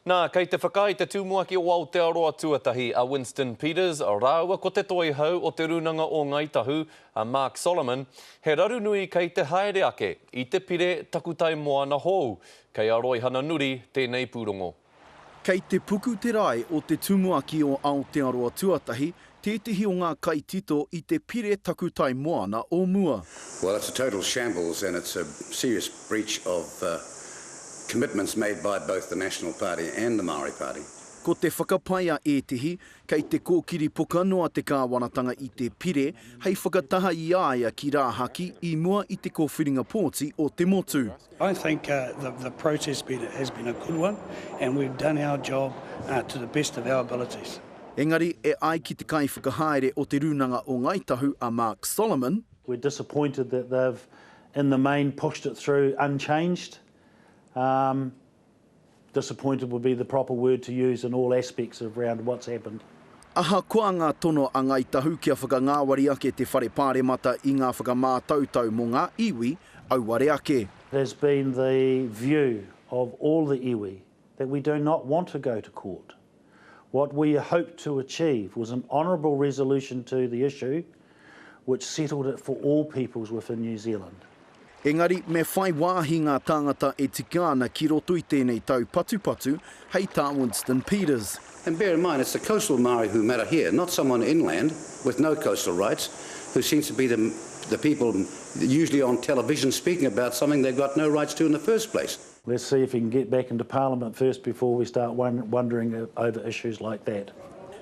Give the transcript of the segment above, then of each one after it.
Nā, kei te whakaae te Tumuaki o Aotearoa Tuatahi, a Winston Peters, rāua ko te Toihau o Te Rūnanga o Ngāi Tahu, a Mark Solomon, he raru nui kei te haere ake i te pire takutai moana hou. Kei a Roihana Nuri tēnei pūrongo. Kei te puku te rae o te Tumuaki o Aotearoa Tuatahi tētehi o ngā kaitito i te pire takutai moana o mua. Well it's a total shambles and it's a serious breach of commitments made by both the National Party and the Maori Party. Ko te whakapae a ētehi, kei te kōkiri poka noa te kāwanatanga i te pire hei whakataha i a ia ki rāhaki i mua i te kōwhiringa pōti o te motu. I think the the process been has been a good one and we've done our job to the best of our abilities. Engari, e ai ki te kaiwhakahaere o Te Rūnanga o Ngāi Tahu a Mark Solomon, We're disappointed that they've in the main pushed it through unchanged. Um, disappointed would be the proper word to use in all aspects of round what's happened. Ahakoa ngā tono a Ngāi Tahu kia whakangāwari ake te Whare Pāremata i ngā whakamātautau mō ngā iwi, auare ake. It has been the view of all the iwi that we do not want to go to court. What we hoped to achieve was an honourable resolution to the issue which settled it for all peoples within New Zealand. Engari me whai wāhi ngā tāngata e tika ana ki roto i tēnei taupatupatu, hei tā Winston Peters. And bear in mind, it's the coastal Māori who matter here, not someone inland with no coastal rights, who seems to be the, the people usually on television speaking about something they've got no rights to in the first place. Let's see if he can get back into Parliament first before we start wondering over issues like that.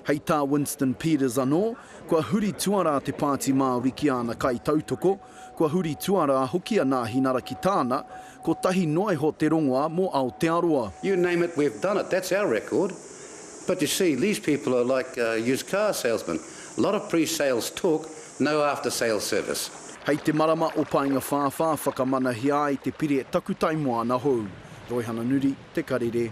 Hei tā Winston Peters anō, kua huri tuarā te Pāti Māori ki āna kaitautoko, kua huri tuarā hoki a Nāhinara ki tāna, kotahi noa iho te rongoā mō Aotearoa. You name it, we've done it, that's our record. But you see, these people are like used car salesmen, a lot of pre-sales talk, no after-sales service. Hei te marama o Paengawhāwhā whakamanahia ai te pire takutai moana hou. Roihana Nuri, Te Karere.